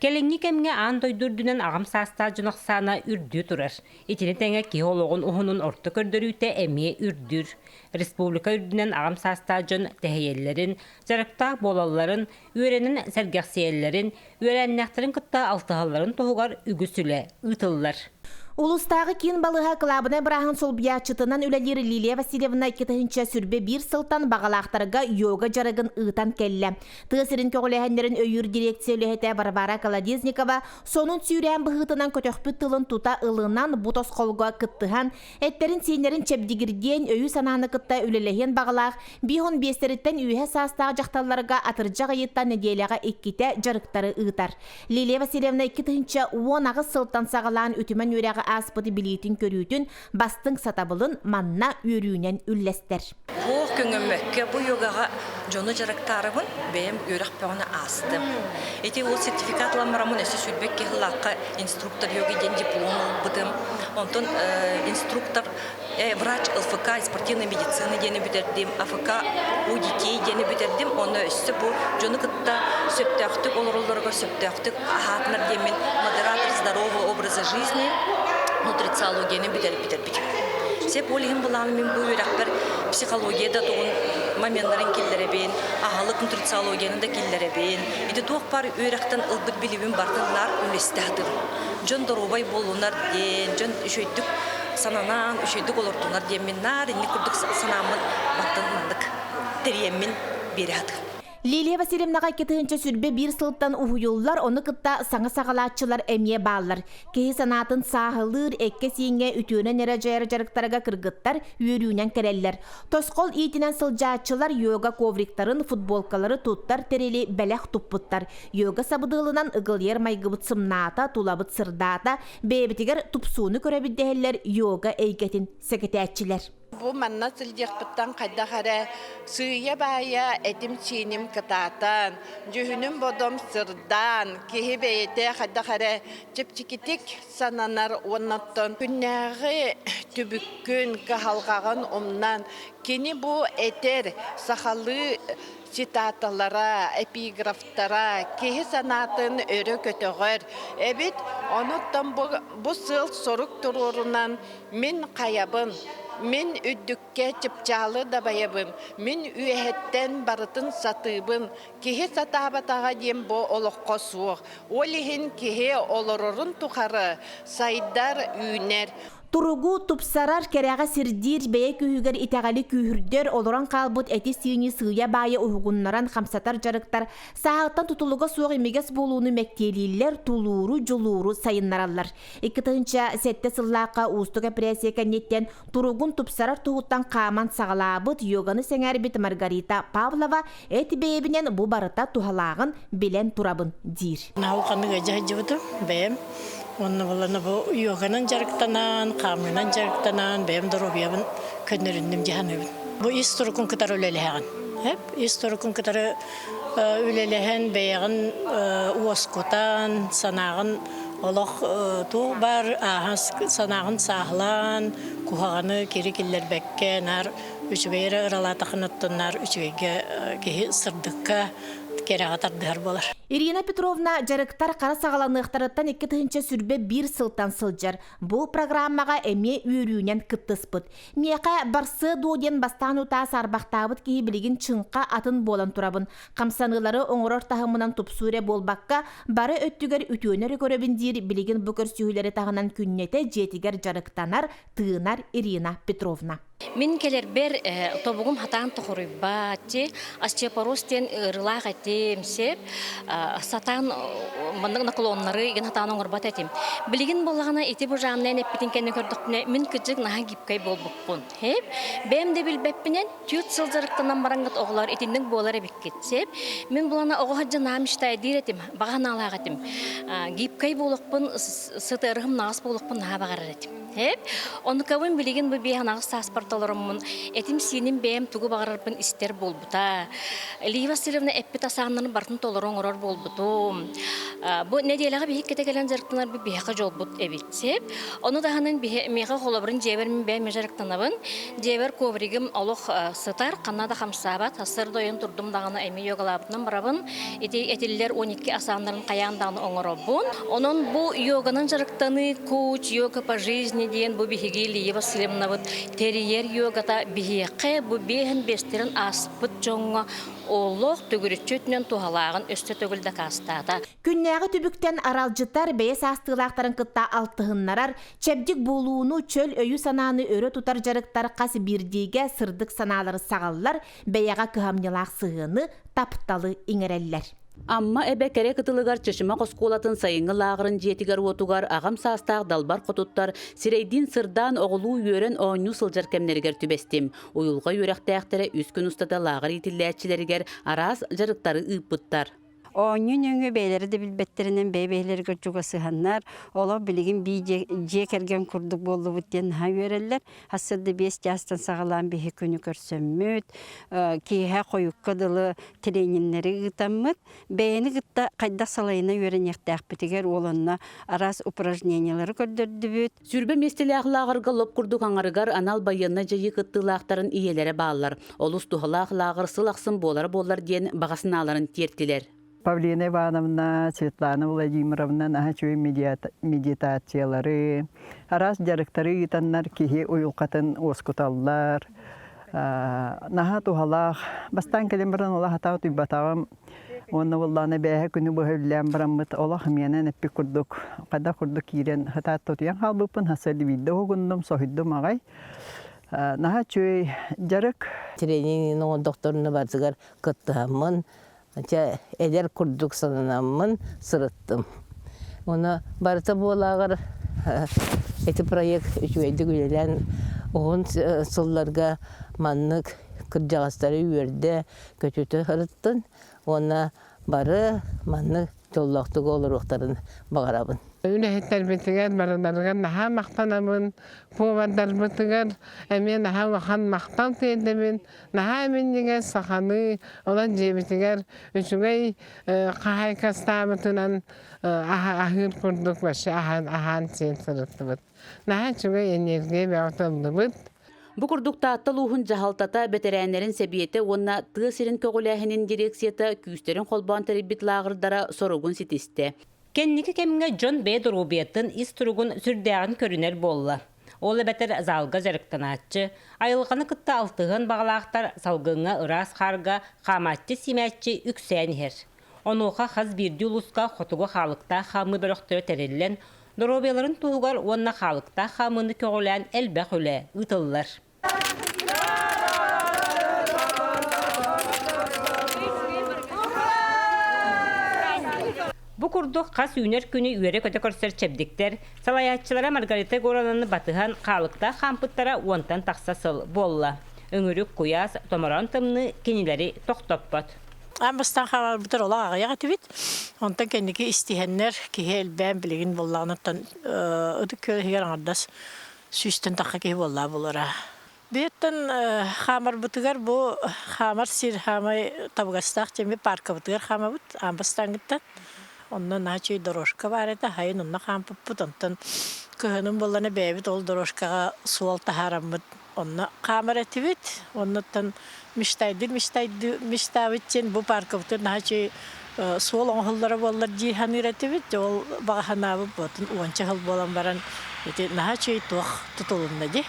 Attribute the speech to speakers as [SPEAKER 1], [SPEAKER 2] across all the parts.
[SPEAKER 1] Кэлиҥҥи кэмҥэ аан дойду үрдүнэн аҕам саастаах дьон ахсаана үрдүү турар. Итини тэҥэ киһи олоҕун уһунун орто көрдөрүүтэ эмиэ үрдүүр. Республика үрдүнэн аҕам саастаах дьон тэһийэллэрин, дьарыктаах буолалларын, үөрэнэн сэргэхсийэллэрин, үөлээннээхтэрин кытта алтыһалларын туһугар үгүс үлэ ыытыллар.
[SPEAKER 2] Улуустааҕы киин балыыһа кылаабынай бырааһын солбуйааччытынан үлэлиир Лилия Васильевна 2021 сылтан баҕалаахтарга йога дьарыгын ыытан кэллэ. Тыа сирин көҕүлээһиннэрин өйүүр дирекция үлэһитэ Варвара Колодезникова сонун сүүрээн быһыытынан көтөхпүт тылын тута ылынан бу тосхолго кыттыһан, эттэрин-сииннэрин чэбдигирдиэн, өйү-санааны кытта үлэлэһиэн баҕалаах биир биэстэриттэн үөһэ саастаах дьахталларга атырдьах ыйыттан нэдиэлэҕэ иккитэ дьарыктары ыытар. Лилия Васильевна 2018 сылтан саҕалаан үтүмэн үөрэҕи ааспыт билиитин-көрүүтүн, бастыҥ сатабылын манна үөрүүнэн үллэстэр.
[SPEAKER 3] Туох көҥөммөккө бу йогаҕа дьону дьарыктаарыбын бэйэм үөрэх бөҕөнү аастым. Ити ол сертификат ылан бараммын өссө 22 сыллаахха инструктор йоги диэн диплом ылбытым. Онтон инструктор врач ЛФК спортивной медицины диэни бүтэрдим, АФК у детей диэни бүтэрдим. Онно өссө бу дьону кытта сөптөөхтүк олороллоругар сөптөөхтүк аһаатынар диэммин модератор здорового образа жизни нутрициологияны бүтэрбитим. Сеп ол иһин былаан мин бу үөрэхпэр психология да тугун моменнарын киллэрэбин, аһылык нутрициологияны да киллэрэбин. Ити туох баар үөрэхтэн ылбыт билибин барытын наар үллэстэ сатыыбын. Дьон доруобай буоллунар диэн, дьон үчүгэйдик сананан, үчүгэйдик олордунар диэммин наар инник курдук санааммын бартын маннык тэрийэммин биэрэ сатыыбын.
[SPEAKER 2] Лилия Васильевнаҕа 2021 сылтан уһуйуллар, ону кытта саҥа саҕалааччылар эмиэ бааллар. Киһи санаатын сааһылыыр, эккэ-сииҥҥэ үтүөнэн эрэ дьайар дьарыктарга кыргыттар үөрүүнэн кэлэллэр. Тосхол иитинэн сылдьааччылар йога ковриктарын, футболкалары туттар тэрили бэлэх туппуттар. Йога сабыдыалынан ыгылыйар майгыбыт сымнаата, тулабыт сырдаата, бэйэбитигэр тупсууну көрөбүт дэһэллэр йога эйгэтин сэкэтээччилэр.
[SPEAKER 4] Бу манна сылдьыахпыттан хайдах эрэ сыыйа-баайа этим-сииним кытаатан, дьүһүнүм-бодом сырдаан, киһи бэйэтэ хайдах эрэ чэпчэкитик сананар уонна оттон күннээҕи түбүккүн, кыһалҕаҕын умнан, кини бу этэр сахалыы цитаталара, эпиграфтара киһи санаатын өрө көтөҕөр эбит. Онуттан бу, бу сыал-сорук туруорунан Мин хайабын, мин үрдүккэ чыпчаалы дабайабын, мин үөһэттэн барытын сатыыбын, киһи сатаабатаҕа диэн бу олоххо суох. Ол иһин киһи олорорун тухары сайдар, үүнэр.
[SPEAKER 2] Туругу тупсарар, кэрэҕэ сирдиир, бэйэ күүһүгэр итэҕэли күүһүрдэр, олорон хаалбыт эти-сиини сыыйа-баайа уһугуннаран хамсатар дьарыктар сааһыттан тутулуга суох имигэс буолууну мэктиэлииллэр, тулууру, дьулууру сайыннараллар. 2007 сыллаахха уустук эпэрээссийэ кэнниттэн туругун тупсарар туһуттан хааман саҕалаабыт йоганы сэҥээрбит Маргарита Павлова эт бэйэбинэн бу барыта туһалааҕын билэн турабын диир.
[SPEAKER 5] Науканы ыдьа бэйэм уонна булана бу йоганан дьарыктанан, хаамыынан дьарыктанан бэйэм доруобуйабын көннөрүннүм дьаһаныбын. Бу ис турукун кытары үлэлэһэҕин. Ис турукун кытары үлэлэһэн бэйэҕин уоскутан, санааҕын Олох туох баар ааһан санааҕын сааһылаан, куһаҕаны кири киллэрбэккэ, наар үчүгэй эрэ ыралаатаххына оттон наар үчүгэйгэ киһи сырдыкка, кэрэҕэ тардыһар буолар.
[SPEAKER 2] Ирина Петровна дьарыктар хара саҕаланыахтарыттан 2021 сылтан сылдьар. Бу программаҕа эмиэ үөрүүнэн кыттыспыт. Миэхэ барсыа дуо диэн бастаан утаа саарбахтаабыт киһи билигин чыҥха атын буолан турабын. Хамсаныылары оҥорор таһымынан тупсуу эрэ буолбакка, бары өттүгэр үтүөнү эрэ көрөбүн диир билигин бу көрсүһүүлэри таһынан күннэтэ дьиэтигэр дьарыктанар, тыынар Ирина Петровна.
[SPEAKER 6] Мин кэлэрбэр тобугум хатаан тохоруйбат, остеопороз диэн ыарыылаах этим, сеп сатаан маннык наклоннары игин хатаан оҥорбот этим. Билигин буоллаҕына ити бу жаннайын эппитин кэннэ көрдөхпүнэ мин кыдьык наһаа гибкай буолбуппун. Бэйэм да билбэппинэн түөрт сыл дьарыктанан бараҥҥыт оҕолор итинник буолар эбиккит. Сеп мин булана оҕо сылдьан наһаа мечтайдыыр этим, баҕа санаалаах этим. Гибкай буолуохпун, сытыарыһым наҕас буолуохпун наһаа баҕарар этим. Хеп. Онукабын билигин бу биэһэн аҕыс сааспар толороммун этим-сииним бэйэм тугу баҕарарбын истэр буолбута. Лия Васильевна эппит асааннарын барытын толору оҥорор буолбутум. Бу нэдиэлэҕэ биһиккитэ кэлэн дьарыктанар бу биһиэхэ дьолбут эбит. Сеп. Ону таһынан миэхэ холобурун дьиэбэр мин бэйэм дьарыктанабын. Дьиэбэр ковригым олох сытар, ханна да хамсаабат. Сарсыарда ойон турдум даҕаны эмиэ йогалаабытынан барабын. Ити этиллэр 12 асааннарын хайаан даҕаны оҥоробун. Онон бу йоганан дьарыктаныы куч, йога по жизни диэн бу биһиги Лия Васильевнабыт тэрийэр йогата биһиэхэ бу биэһин биэстэрин ааспыт дьоҥҥо олох төгүрүччү өттүнэн туһалааҕын өссө төгүл дакаастаата.
[SPEAKER 2] Күннээҕи түбүктэн аралдьытар, бэйэ саастыылаахтарын кытта алтыһыннарар, чэбдик буолууну, чөл өйү-санааны өрө тутар дьарыктар хас биирдиигэ сырдык санаалары саҕаллар, бэйэҕэ кыһамньылаах сыһыаны, тапталы иҥэрэллэр.
[SPEAKER 7] Амма эбэ кэрэ кытылыгар Чычымах оскуолатын сайыҥҥы лааҕырын дьиэтигэр-уотугар аҕам саастаах далбар хотуттар сирэйдиин сырдаан оҕолуу үөрэн оонньуу сылдьар кэмнэригэр түбэстим. Уйулҕа үөрэхтээхтэрэ үс күн устата лааҕыр иитиллээччилэригэр араас дьарыктары ыыппыттар.
[SPEAKER 8] Оонньуу нөҥүө бэйэлэрэ да билбэттэринэн бэйэ-бэйэлэригэр чугасыһаннар, олох билигин бии дьиэ кэргэн курдук буоллубут диэн наһаа үөрэллэр. Сарсыарда 5 чаастан саҕалаан биһи күнү көрсөммүт, киэһэ хойукка дылы трениннэри ыытаммыт, бэйэни кытта хайдах салайына үөрэниэхтээхпитигэр уол онно араас упражнениелары көрдөрдүбүт.
[SPEAKER 7] 20 миэстэлээх лааҕырга лоп курдук аҥарыгар анал байыаннай дьайыы кыттыылаахтарын ийэлэрэ бааллар. Олус туһалаах лааҕыр сыл ахсын буолара буоллар диэн баҕа санааларын тиэртилэр.
[SPEAKER 9] Павлина Ивановна, Светлана Владимировна наһаа үчүгэй медитациялары, араас дьарыктары ыытаннар киһи уйулҕатын уоскуталлар. Наһаа туһалаах. Бастаан кэлэн баран олох атаа утуйбатаҕым. Уонна буоллаҕына бээһэ күнү быһа үллээн бараммыт олох миэнэн эппит курдук хайдах курдук киирэн хатаатта утуйан хаалбыппын хасыа биирдэ уһугуннум, соһуйдум аҕай. Наһаа үчүгэй дьарык.
[SPEAKER 10] Тренинг оҥордохторуна барытыгар кыттыһаммын, чэ эдэр курдук сананаммын сырыттым. Уонна барыта буолааҕар ити проект үчүгэйдик үлэлээн уһун сылларга маннык кырдьаҕастары үөрдэ, көтүтэ сырыттын уонна бары маннык дьоллоохтук олоруохтарын баҕарабын.
[SPEAKER 11] Үлэһиттэрбитигэр барыларыгар наһаа махтанабын, повардарбытыгар эмиэ наһаа улахан махтал тиэрдэбин, наһаа минньигэс сахалыы онон дьиэбитигэр үчүгэй хаһаайкастаабытынан аһыыр курдук вообще аһаан аһаан сиэн сырыттыбыт. Наһаа үчүгэй энергия бөҕөтө ыллыбыт.
[SPEAKER 7] Бу курдук Таатта улууһун дьаһалтата, бэтэрээннэрин сэбиэтэ уонна тыа сирин көҕүлээһинин дирекцията күүстэрин холбоон тэрийбит лааҕырдара соругун ситистэ.
[SPEAKER 1] Кэнники кэмҥэ дьон бэйэ доруобуйатын ис туругун сүрдээҕин көрүнэр буолла. Ол эбэтэр залга дьарыктанааччы, айылҕаны кытта алтыһыан баҕалаахтар салгыҥҥа ыраас хаарга хаамааччы-сиимээччи үксээн иһэр. Онуоха хас биирдии улууска хотугу хаалыктаах хаамыы бөлөхтөрө тэриллэн, доруобуйаларын туһугар уонна хаалыктаах хаамыыны көҕүлээн элбэх үлэ ыытыллар. Бу курдук хас үүнэр күнү үөрэ-көтө көрсөр чэбдиктэр салайааччылара Маргарита Егоровнаны батыһан хаалыктаах хаампыттара уонтан тахса сыл буолла. Өҥүрүк куйаас, томороон тымныы кинилэри тохтоппот.
[SPEAKER 5] Аан бастаан хааларбытар олох аҕыйах этибит. Онтон кэнники истиһэннэр киһи элбээн билигин буоллаҕына ытык күөл иһигэр аҥардас сүүстэн тахха киһи буоллаа булара. Биһиттэн хаамарбытыгар бу хаамар сир хаамай табыгастаах дьэми паркабытыгар хаамабыт аан бастааҥҥыттан. Онно наһаа үчүгэй дорожка баар этэ, хайын онно хаампыппыт. Онтон кыһынын буоллана бэйэбит ол дорожкаҕа суол таһаараммыт онно хаамар этибит. Оннуттан мечтайдыр мечтайды мечтаабыт диэн бу паркабытыгар наһаа үчүгэй суол оҥоһуллара буоллар дии саныыр этибит. Дьэ ол баҕа санаабыт буотун уонча сыл буолан баран ити наһаа үчүгэй туох тутулунна дии.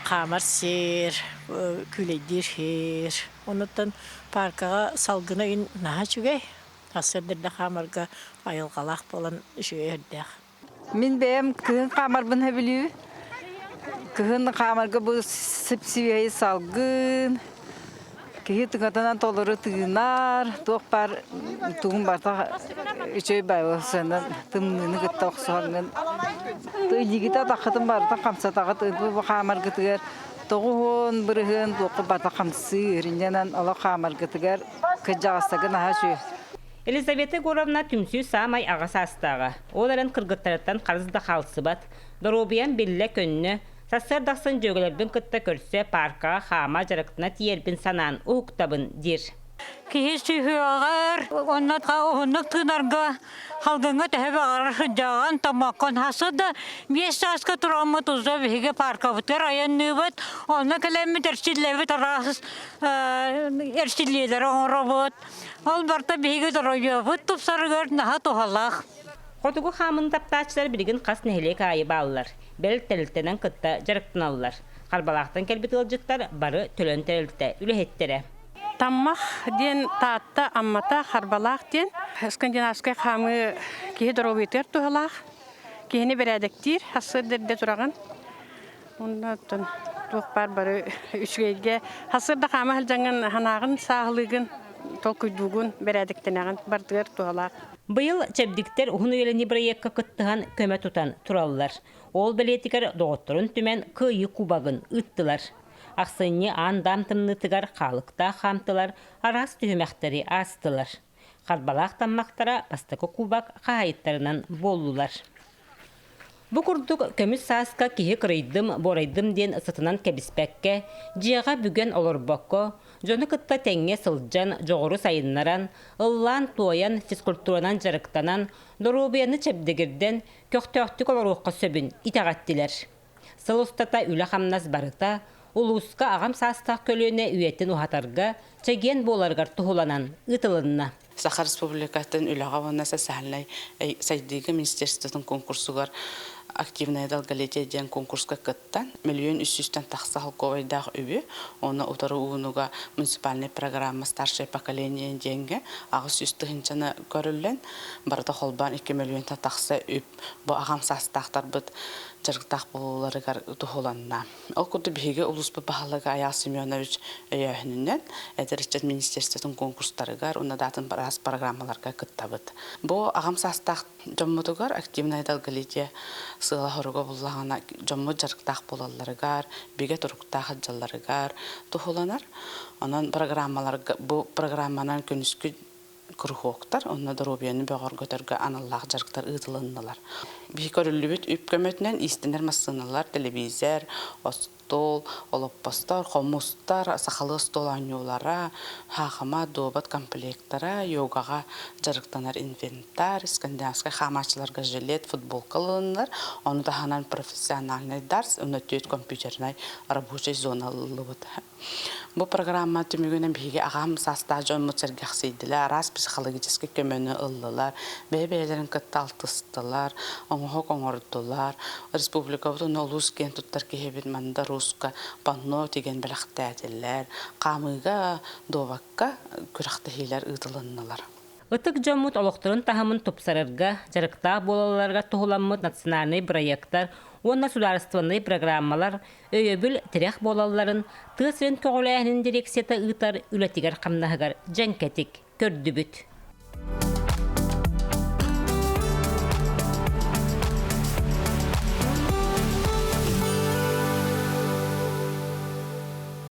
[SPEAKER 5] Хаамар сир, күүлэйдиир сир. Оннуттан паркаҕа салгына ин наһаа үчүгэй. Сарсыарда эрдэ хаамарга айылҕалаах буолан үчүгэй өрдөөх.
[SPEAKER 12] Мин бэйэм кыһын хаамарбын сөбүлүүбүн. Кыһын хаамарга бу сип-сибиэһэй салгын, киһи тыҥатынан толору тыынар, туох баар тугун барыта үчүгэй баайылсыанан тымныыны кытта охсуһаҥҥын илиигитэ атаххытын барыта хамсатаҕыт бу хаамаргытыгар 90% туохха барыта хамсыыр инньэнэн олох хаамаргытыгар кырдьаҕастарга наһаа үчүгэй.
[SPEAKER 1] Елизавета Егоровна түмсүү саамай аҕа саастааҕа. Ол эрэн кыргыттарыттан харыс да хаалсыбат. Доруобуйам биллэ көннө. Сарсыарда ахсын дьүөгэлэрбин кытта көрсө пааркаҕа хаама дьарыктана тиийэрбин санаан уһуктабын, диир.
[SPEAKER 13] Киһи сүһүөҕэр онно уһуннук тыынарга халгыҥҥа төһө баҕарар сылдьаҕын, томмоккун хасы да биэс сааска тураммыт узо биһиги паркабытыгар айанныыбыт, онно кэлэммит эрчиллэбит араас эрчиллиилэри оҥоробут. Ол барыта биһиги доруобуйабыт тупсарыгар наһаа туһалаах.
[SPEAKER 1] Хотугу хаамын таптааччылар билигин хас нэһилиэк аайы бааллар. Бэл тэрилтэнэн кытта дьарыктаналлар. Харбалаахтан кэлбит ыалдьыттар бары төлөн тэрилтэ үлэһиттэрэ.
[SPEAKER 14] Таммах диэн Таатта Аммата Харбалаах диэн скандинавскай хаамыы киһи доруобуйатыгар туһалаах, киһини бэрээдэктиир, сарсыарда эрдэ тураҕын. Онно оттон туох баар бары үчүгэйгэ сарсыарда хаама сылдьаҥҥын санааҕын сааһылыыгын, толкуйдуугун, бэрээдэктэнэҕин барытыгар туһалаах.
[SPEAKER 1] Быйыл Чэбдиктэр уһун үйэлэнии бырайыакка кыттыһан көмө тутан тураллар. Ол бэлиэтигэр доҕотторун түмэн Кыайыы кубогын ыыттылар. Ахсынньы аан-даам тымныытыгар хаалыктаах хаамтылар, араас түһүмэхтэри аастылар. Харбалаах таммахтара бастакы кубок хаһаайыттарынан буоллулар. Бу курдук көмүс сааска киһи кырыйдым, буорайдым диэн сытынан кэбиспэккэ, дьиэҕэ бүгэн олорбокко, дьону кытта тэҥҥэ сылдьан, дьоҕуру сайыннаран, ыллаан-туойан, физкультуранан дьарыктанан, доруобуйаны чэбдигирдэн, көхтөөхтүк олоруохха сөбүн итэҕэттилэр. Сыл устата үлэ-хамнас барыта улууска аҕам саастаах көлүөнэ үйэтин уһатарга, чэгиэн буоларыгар туһуланан ыытылынна.
[SPEAKER 15] Саха Республикатын үлэҕэ уонна социальнай сайдыыга министерствотын конкурсугар «Активное долголетие» диэн конкурска кыттан, миллион үс сүүстэн тахса холкуобайдаах үбү, уонна утары уунуга муниципальнай программа «Старшее поколение» диэҥҥэ 800 тыһыынчаны көрүллэн, барыта холбоон 2 миллионтан тахса үп бу аҕам саастаахтарбыт дьарыктаах буолууларыгар туһуланна. Ол курдук биһиги улууспут баһылыга Айаал Семенович өйөөһүнүнэн эдэр ыччат министерствотын конкурстарыгар уонна даатын араас программаларга кыттабыт. Бу аҕам саастаах дьоммутугар активное долголетие сыала-соруга буллаҕына дьоммут дьарыктаах буолалларыгар, бигэ туруктаах сылдьалларыгар туһуланар. Онон программаларга бу программанан күнүскү куруһуоктар уонна доруобуйаны бөҕөргөтөргө аналлаах дьарыктар ыытылыннылар. Биһи көрүллүбүт үп көмөтүнэн иистэнэр массыыналар, телевизор, остуол, олоппостор, хомустар, сахалыы остуол оонньуулара, хаахыма, дуобат комплектара, йогаҕа дьарыктанар инвентарь, скандинавскай хаамааччыларга жилет, футболка ылыннылар. Ону таһынан профессиональный дарс уонна түөрт компьютернай рабочай зона ылыллыбыт. Бу программа түмүгүнэн биһиги аҕам саастаах дьоммут сэргэхсийдилэр, араас психологическай көмөнү ыллылар, бэйэ-бэйэлэрин кытта алтыстылар, оҥоһук оҥордулар. Республикабыт уонна улуус киэн туттар киһибит Мандар Ууска панно тигэн бэлэхтээтилэр, хаамыыга, дуобакка күрэхтэһиилэр ыытылыннылар.
[SPEAKER 1] Ытык дьоммут олохторун таһымын тупсарарга, дьарыктаах буолалларыгар туһуламмыт национальнай бырайыактар уонна судаарыстыбаннай программалар өйөбүл, тирэх буолалларын тыа сирин көҕүлээһинин дирекцията ыытар үлэтигэр-хамнаһыгар дьэҥкэтик көрдүбүт.